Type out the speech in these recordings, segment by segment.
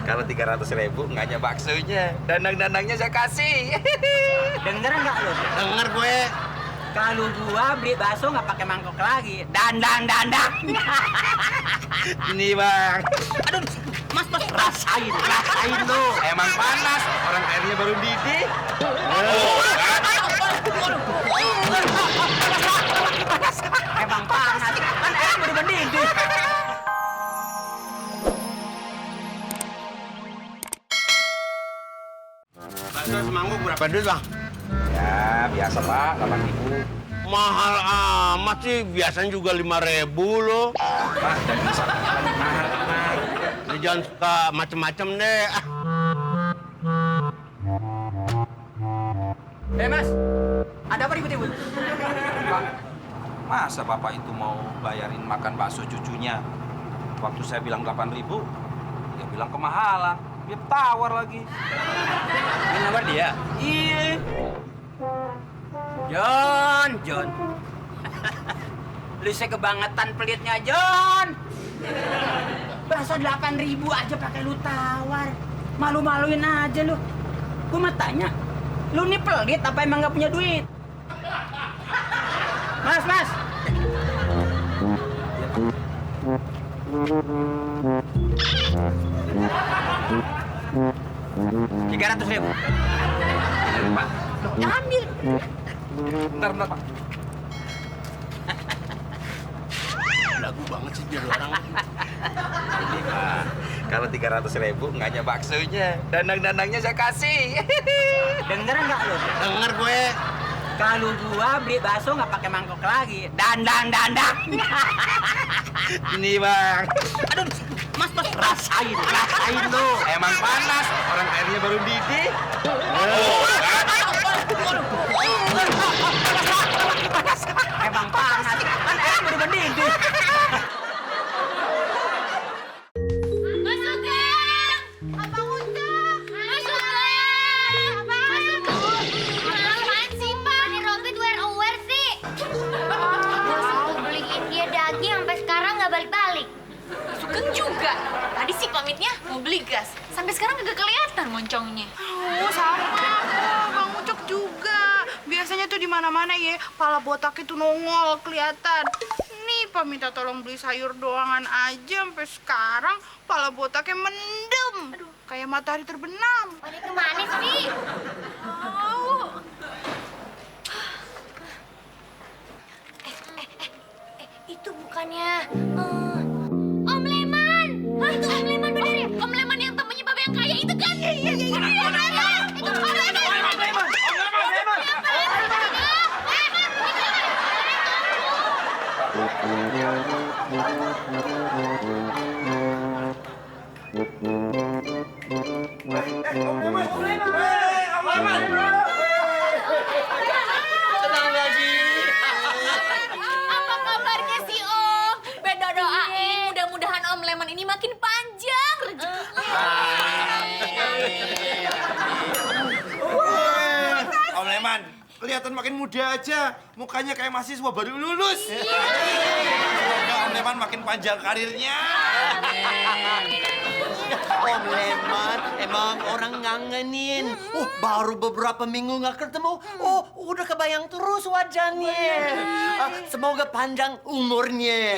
Kalau 300.000 nggak hanya baksonya, danang-danangnya saya kasih. Denger nggak lu? Denger gue. Kalau gua beli bakso nggak pakai mangkok lagi. Dandang. Ini bang. Aduh, mas rasain lu. Emang panas, orang airnya baru didih. Emang panas. Kan air baru mendidih. Bakso semangkuk berapa duit, Bang? Ya biasa pak, 8.000. Mahal amat sih, biasanya juga 5.000 loh. Pak, daging sapi paling mahal pak. Lu jangan suka macem-macem deh. Mas, ada apa ribut-ribut? Pak, masa bapak itu mau bayarin makan bakso cucunya? Waktu saya bilang 8.000, dia bilang kemahalan. Dia tawar lagi. Ini nawar dia? Iya. John. Lu saya kebangetan pelitnya, John. Bakso 8.000 aja pakai lu tawar. Malu-maluin aja lu. Gua mau tanya, lu nih pelit apa emang nggak punya duit? Mas. 300.000. Pak, Ya ambil. bentar pak. Lagu banget sih dia orang. Ini pak, kalau 300.000 nggak hanya baksonya, danang-danangnya saya kasih. Denger nggak lu? Denger gue. Kalau gua beli bakso nggak pakai mangkok lagi. Dandang. Ini bang. Aduh, mas rasain lu. Emang panas, orang airnya baru didih. Emang panas. Kan air baru mendidih. Masuk gang! Abang Ucap! Masuk gang! Apaan sih, Pak? Ini Robert wear sih. Gue beliin dia daging sampai sekarang nggak balik-balik. Sugeng juga. Tadi sih pamitnya mau beli gas. Sampai sekarang kagak kelihatan moncongnya. Oh, sama kok. Bang Ucok juga. Biasanya tuh di mana-mana ya, pala botak itu nongol kelihatan. Nih, Pak minta tolong beli sayur doangan aja sampai sekarang pala botaknya mendem. Kayak matahari terbenam. Pada kemana sih? Itu bukannya Om Leman. Hah, itu Om Leman bener ya? Om Leman yang temennya babe yang kaya itu kan? Iya. Om Leman. Itu Om Leman. Apa kabarnya sih Om? Beda doain mudah-mudahan Om Leman ini makin panjang rezekinya. Om Leman, kelihatan makin muda aja. Mukanya kayak mahasiswa baru lulus. Semoga Om Leman makin panjang karirnya. Om Leman, emang orang ngangenin. Baru beberapa minggu nggak ketemu. Udah kebayang terus wajahnya. Semoga panjang umurnya.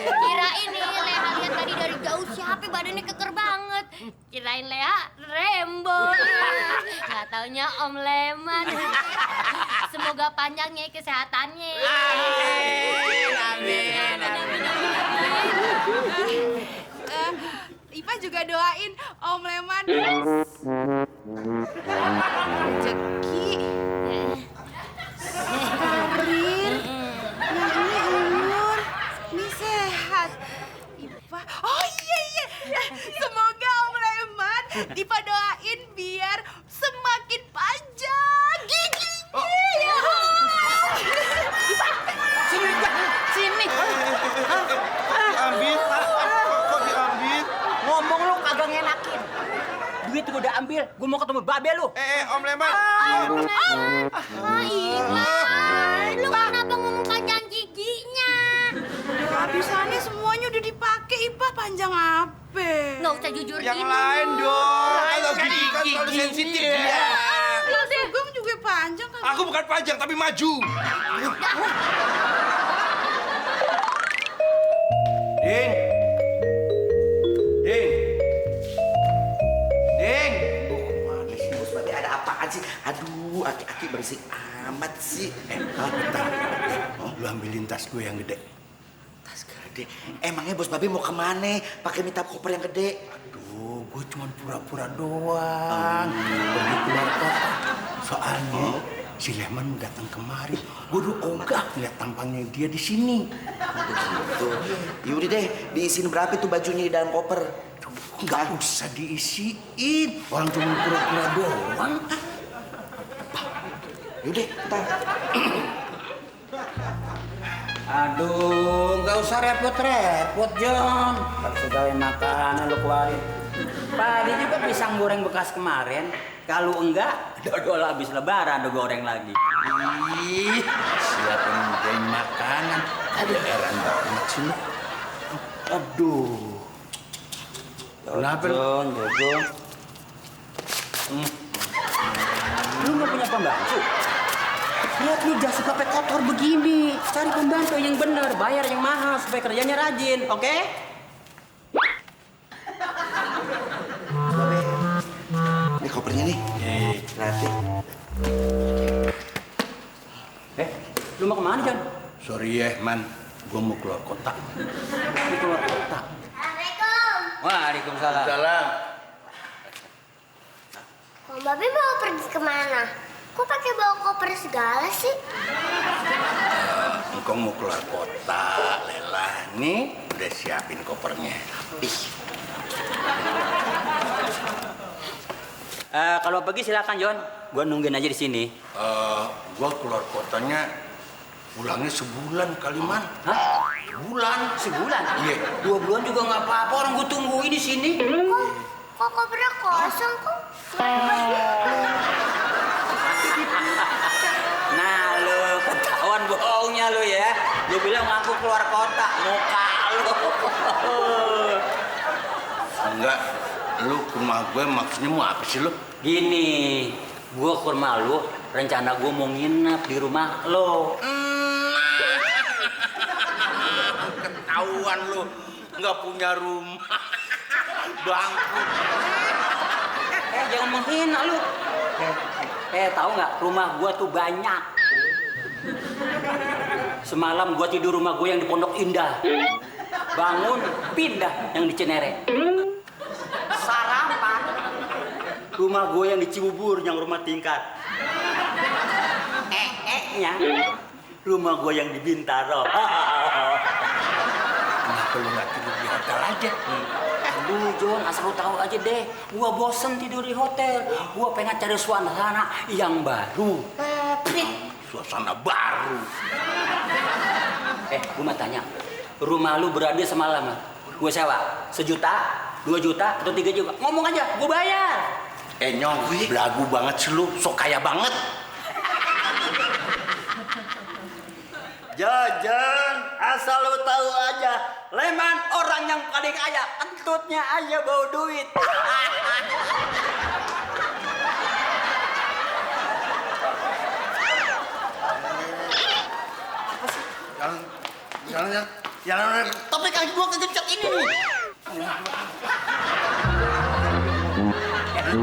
Kirain nih Leha lihat tadi dari jauh siapa badannya keker banget. Kirain Leha Rembo. Nggak taunya Om Leman. Semoga panjangnya kesehatannya. Amin. Ipa juga doain Om Leman rezeki, karir, yang ini umur, ini sehat. Ipa, oh iya, semoga Om Leman Ipa doain biar semakin panjang giginya. Ipa, sini. Diambil, kok diambil? Ngomong lu kagak ngenakin. Duit gua udah ambil, gua mau ketemu babe lu. Om Leman. Iman, lu kenapa ngomong panjang giginya? Kehabisannya semuanya udah dipakai, Ipa. Yang lain dong. Kalau gigi kan selalu sensitif dia. Sugeng juga panjang kan? Aku bukan panjang tapi maju. Ding. Ding. Ding. Mana sih bos Babe, ada apaan sih? Aduh, aki-aki berisik amat sih. Bentar. Lu ambilin tas gue yang gede. Tas gede. Emangnya bos Babe mau kemana? Pakai minta koper yang gede? Aduh, gue cuma pura-pura doang. Pergi keluar kota. Soalnya si Lehman datang kemari. Gue udah ogah lihat tampangnya dia di sini. Tuh, yaudah deh, diisiin berapa tuh bajunya di dalam koper? Nggak usah diisiin. Orang cuma pura-pura doang. Yaudah, ntar. Aduh, nggak usah repot-repot, John. Segala makanan lu keluarin. Tadi juga pisang goreng bekas kemarin. Kalau enggak, dodol habis lebaran udah goreng lagi. Ih, siapa yang nyediain makanan? Ada heran banget sih lu. Aduh. Kenapa lu? John, John. Lu nggak punya pembantu? Lihat lu jas suka kotor begini. Cari pembantu yang bener, bayar yang mahal supaya kerjanya rajin, oke? Ini kopernya nih. Nanti. Lu mau kemana, John? Sorry ya, Man. Gue mau keluar kota. Lu keluar kota. Assalamualaikum. Waalaikumsalam. Salam. Kok Babe mau pergi kemana? Kok pakai bawa koper segala sih? Engkau mau keluar kota, Lela. Nih, udah siapin kopernya. Ih. Kalau pergi silakan, John. Gua nungguin aja di sini. Gua keluar kotanya pulangnya sebulan kali, Man. Hah? Sebulan? Sebulan? Iya. 2 bulan juga nggak apa-apa. Orang gua tungguin di sini. Kok kopernya kosong kok? Nah, lu ketahuan bohongnya lu ya. Lu bilang ngaku keluar kota, muka lu. Enggak. Lu ke rumah gue maksudnya mau apa sih lu? Gini, gua ke rumah lu, rencana gua mau nginep di rumah lo. Ketahuan lu nggak punya rumah. Bangku. Jangan menghina lu. Tahu nggak? Rumah gua tuh banyak. Semalam gua tidur rumah gua yang di Pondok Indah. Bangun, pindah yang di Cinere. Sarapan. Rumah gue yang di Cibubur, yang rumah tingkat. Nya rumah gue yang di Bintaro. Kenapa lu nggak tidur di hotel aja? Aduh, John, asal lu tahu aja deh. Gua bosen tidur di hotel. Gua pengen cari suasana yang baru. Suasana baru. Gua mau tanya. Rumah lu berada semalam, gue sewa 1 juta, 2 juta, atau 3 juta? Ngomong aja, gue bayar. Nyong, belagu banget sih lu, sok kaya banget. Jajan, asal lu tahu aja, Lehman orang yang paling kaya, kentutnya aja bau duit. Jangan. Tapi kaki gua kegencet ini nih.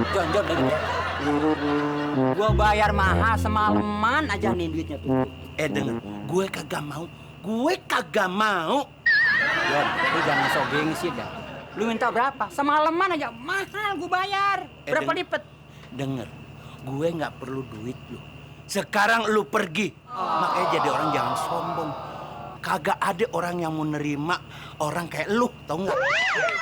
John, denger. Gua bayar mahal semalaman aja nih duitnya tuh. Denger, gue kagak mau. John, lu jangan sok gengsi dah. Lu minta berapa? Semalaman aja mahal gua bayar. Berapa lipet? Denger, gue nggak perlu duit lu. Sekarang lu pergi. Makanya jadi orang jangan sombong. Kagak ada orang yang mau nerima orang kayak lu, tau nggak?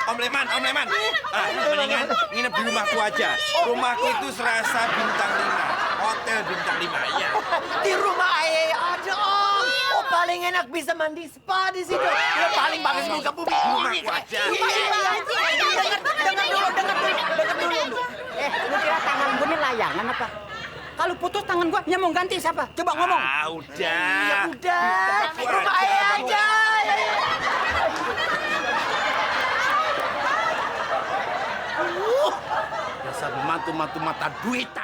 Om Leman. Mendingan nginep di rumahku aja. Rumahku itu serasa bintang 5. Hotel bintang 5, iya. Di rumah ayah aja, Om. Oh, paling enak bisa mandi spa di situ. Ya paling bagus muka bumi. Rumahku aja. Dengar dulu. Lu kira tangan gua ini layangan apa? Kalau putus tangan gua, yang mau ganti siapa? Coba ngomong. Udah. Ya udah, rumah ayah aja. mantu-mantu mata duitan.